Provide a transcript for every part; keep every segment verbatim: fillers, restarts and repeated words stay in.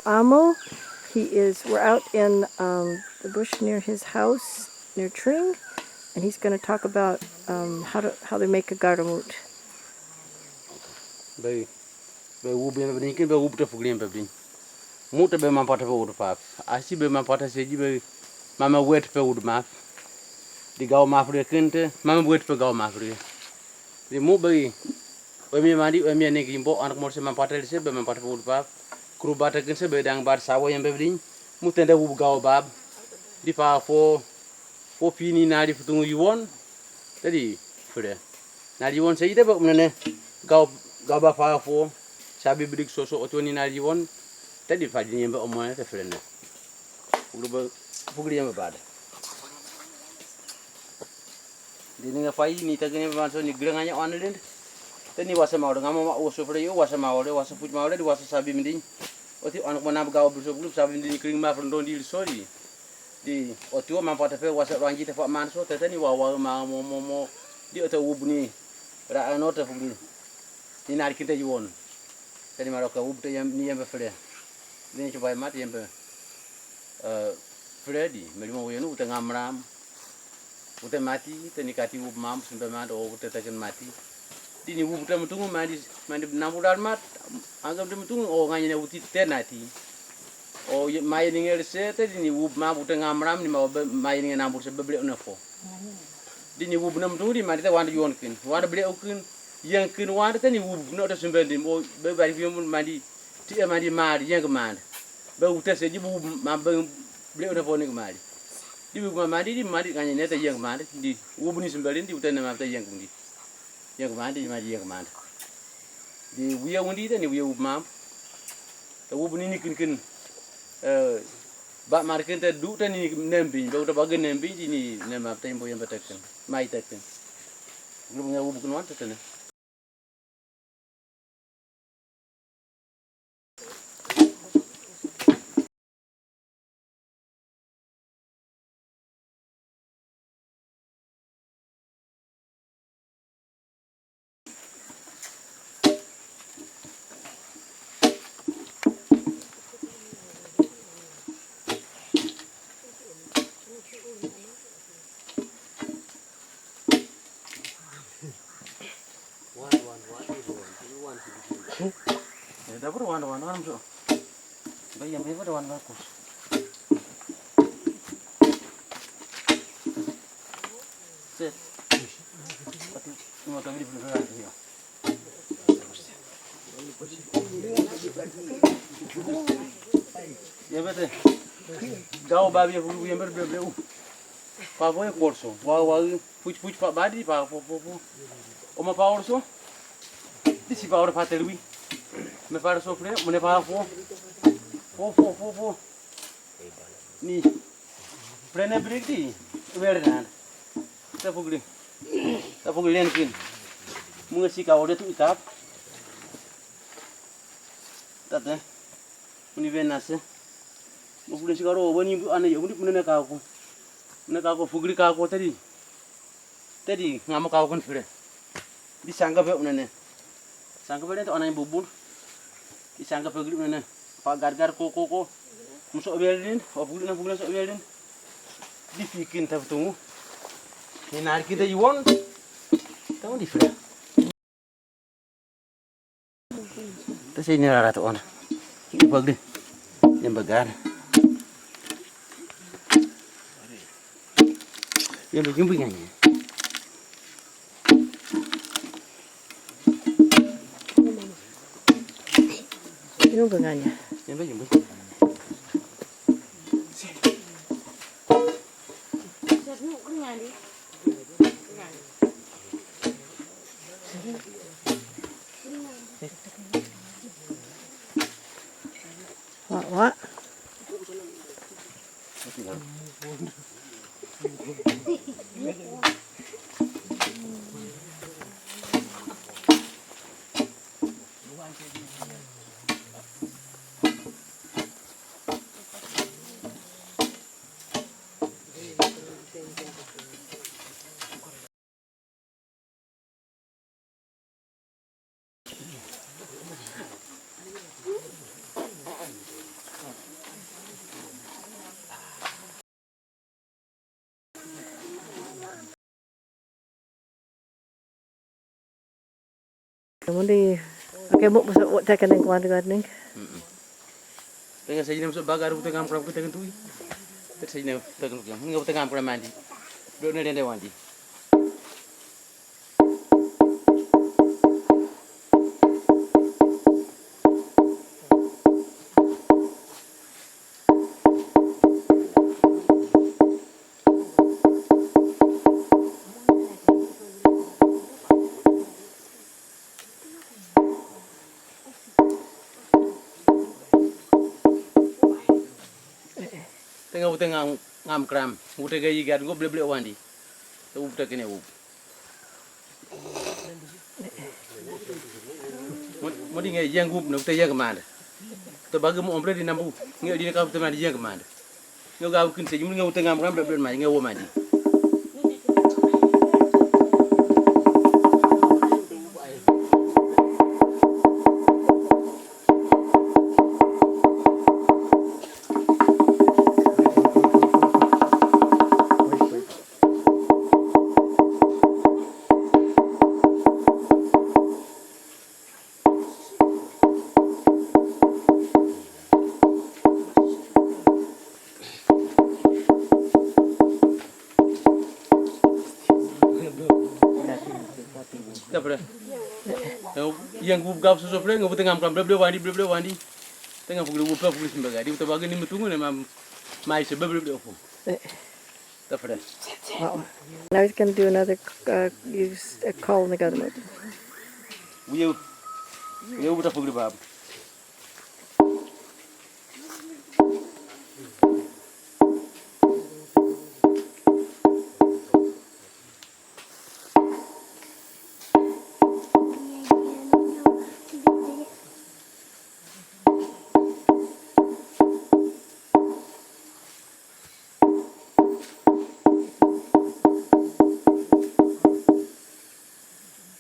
Amo. He is, we're out in um, the bush near his house, near Tring, and he's going to talk about um, how, to, how they make a garamut. Bai, bai wub yembe bidiny kin, bai wub te fugri yembe bidiny. Mut te bai man pata pe wud pap. Asi bai man pata seji bai mama wet pe wud map. Di gaw map re kin te, mama wet pe gaw map re. Di mut bai, emi mandi, emi ne gimbo, anak mor se man pata se bai man pata pe wud pap. Kuru bata kin se bai dang bat sawa yembe bidiny. Mut te nda wub gaw bab. Di pa fo, fo pini na di futung yuon. Te di fre. Na di yuon se ite ba umnene. Gaw, gaw ba pa fo. Sabi bidik soso otuoni na di yuon. Te di pa di yembe omone te fre ne. Ulu ba fugri yembe bad. Di ni nga fai ni tagi ni ban so ni greng anya on lind. Te ni wasa mawre ngamo ma oso fre yo wasa mawre, wasa fuj mawre, di wasa sabi minding. Oti anak mana gaw bulu so bulu sabi minding kring ma fre ndon di sori. Di oti o man pata pe wasa rangi te fa man so te te ni wa wa ma mo mo mo. Di oti wub ni. Ra ano te fugri. Ni na kinte yuon. Te ni maro ka wub te yem ni yembe fre. Di ni chubai mat yembe. Eh, Freddy, meli mo wenu ute ngamram. Ute mati, te ni kati wub mam, simbe mat, o ute teken mati. Di ni wub te mutungu mandi, mandi nambu dar mat, angam te mutungu, o nganyene uti te nati. O ye- maye ni ngel se, te di ni wub mam ute ngamram, ni ma be- maye ni nambu se beble unefo. Di ni wub na mutungu di mandi te wanda yuon kin, wanda ble ukin, yang kin wanda te ni wub na te simbe di, o be bari fi yom mandi, ti e mandi mari, yang mandi. Be wute se di bu ma be ble une fo ni mari. Di bu ma mandi di mandi kanye ne te yeng mandi di wub ni simbalin di wute ne ma te yeng undi. Yeng mandi di mandi yeng mandi. Di wiya undi te ni wiya wub mam. Te wub ni ni kin kin. Eh, ba mar kin te du te ni nembi, be wute ba gen nembi di ni nema te imbo yembe te kin. Mai te kin. Lu nge wub kin wan te te ne. Eh, dapur wan, wan, wan, so. Bai yang bai wan, wan, kus. Set. Pati, mau kami di belakang, ya. Ya, bete. Gaw babi ya, bulu, ya, ber, ber, ber, uh. Pa fo e korso. Wa, wa, fuj, fuj, pa badi, pa fo, fo, fo. Oma pa orso. Di si pa ora pa telwi. Me pa orso fre, mo ne pa fo. Fo, fo, fo, fo. Ni. Fre ne brik di. Wer nan. Ta fugli. Ta fugli len kin. Mu nge si ka ore tu itap. Tate. Muni venase. Mo fugri si karo wani bu ane yo muni muni ne kako. Muni kako fugri kako tadi. Tadi ngamo kako kon fure. Di sanga pe unene. Sanga pe to anai bubun. Di sanga pe gri unene. Pa gar gar ko ko ko. Muso belin, o fugri na fugri so belin. Di fikin ta tungu. Ni nar kita yuon. Tamu di fure. Ta sei ni rara to ona. Ki bagdi. Yamba gar. Yamba jumbi nganya. Jumbi nganya. Yamba jumbi. Wa, wa. Mundi, okay, mo, mo, mo, teka neng kuan, teka neng. Mm-mm. Teka sa inem sa baga, ru teka ngam kram, teka tui. Teka sa inem, teka tui. Nga teka ngam kram mandi. Do ne dende wandi. Teka wute ngam, ngam kram. Wute ga yigat ngo ble ble wandi. Te wute kene wute. Mo, mo di nge yeng wub ne wute yeng mande. Te bagi mo ombre di nambu. Nge di ne ka wute mande yeng mande. Nge ga wub kin se jimri nge wute ngam ram ble ble ma nge wo mandi. Tapre. Yang gub gab susu pre, ngebu tengam kam ble ble wandi, ble ble wandi. Tengam pugli wupa pugli simbaga. Di wuta bagi ni metungu ne mam mai se ble ble ble opo. Tapre. Wow. Now we can do another uh, use a call in the government. Wiyo. Wiyo wuta pugli bab.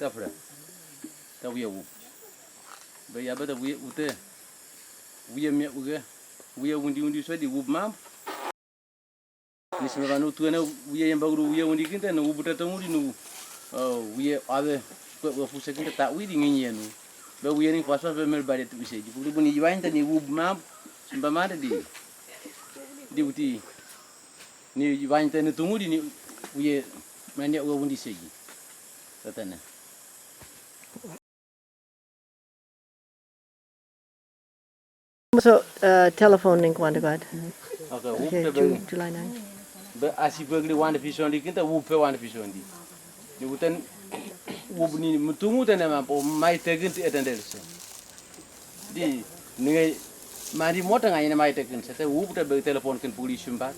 Tafra. Ta wiya wub. Be ya bata wiya ute. Wiya me uge. Wiya wundi wundi so di wub mam. Ni sima banu tuene wiya yamba guru wiya wundi kinta no wub ta tongudi no. Wiya abe. Kwe wa fusa kinta ta widi nginyi yenu. Be wiya ni fasa be mel bare tu ise. Di pugri buni yiwain ta ni wub mam. Simba mata di. Di uti. Ni wanyta ni tungudi ni uye mane uwe wundi seji. Tatana. So, uh, telephone ning kwanda god. Okay, okay, wupe be. July nine. Be asi be gli wanda pisondi kinta wupe wanda pisondi. Ni wutan wub ni mutungu tane ma po mai tegin ti etendel so. Di ninge mandi mota nga ina mai tekin sete wubu ta be telephone kin pugli shumba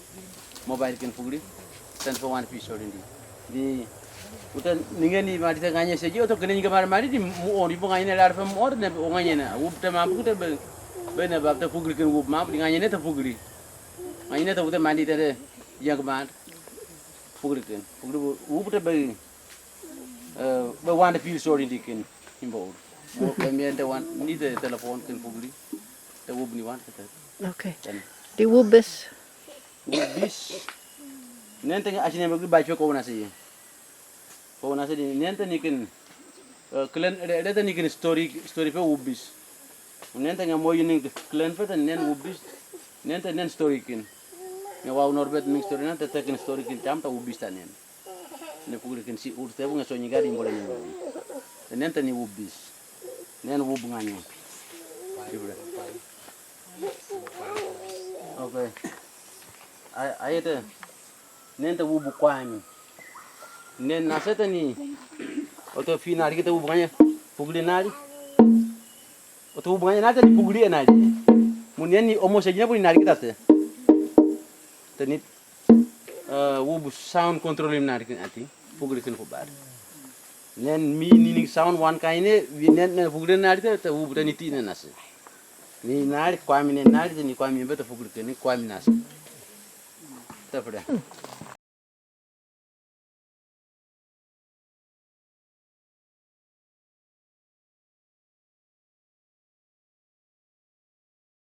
mobile kin pugli. Ten fo wan pi sori ndi di uta ninge ni mandi ta nganye seji oto kene ninge mar mandi di mu on ibo nganye lar fam or ne o nganye na wubu ta mambu ta be be ne bab ta pugli kin wubu mambu di nganye ne ta pugli. Nganye ne ta wuta mandi ta de yang man pugli kin pugli wubu ta be. Be wanda pi sori ndi kin imbo ur. Be mi ente wan ni te telephone kin pugli. Te wub ni wan kete. Okay. Di wub bis. Wub bis. Nente nge asine be ba chwe ko na se. Ko na se di nente ni kin klen re te ni kin story story pe wub bis. Nente nge mo yini klen pe te nen wub bis. Nente nen story kin. Nge wa unorbet ming story nente te kin story kin tam ta wub bis ta nen. Ne pugri kin si ur te bunga so nyiga di mbole ni. Nen ta ni wubis. Nen wub nganya. Ibra. Okay. Ay ayete. Nen ta wubu kwami. Nen naseta ni. Oto fi nari kita wubu nganya. Pugri nari. Oto wubu nganya nari ta ni pugri nari. Mun nen ni omo se jina pugri nari kita te. Te ni Wubu sound control im nari kin ati pugri kin kubar. Nen mi nini sound wan kaine wi nen nen pugri nari te te wubu tani ti nen nasi. Ni nari kwami nen nari te ni kwami beta pugri kin kwami nasi. Tafra.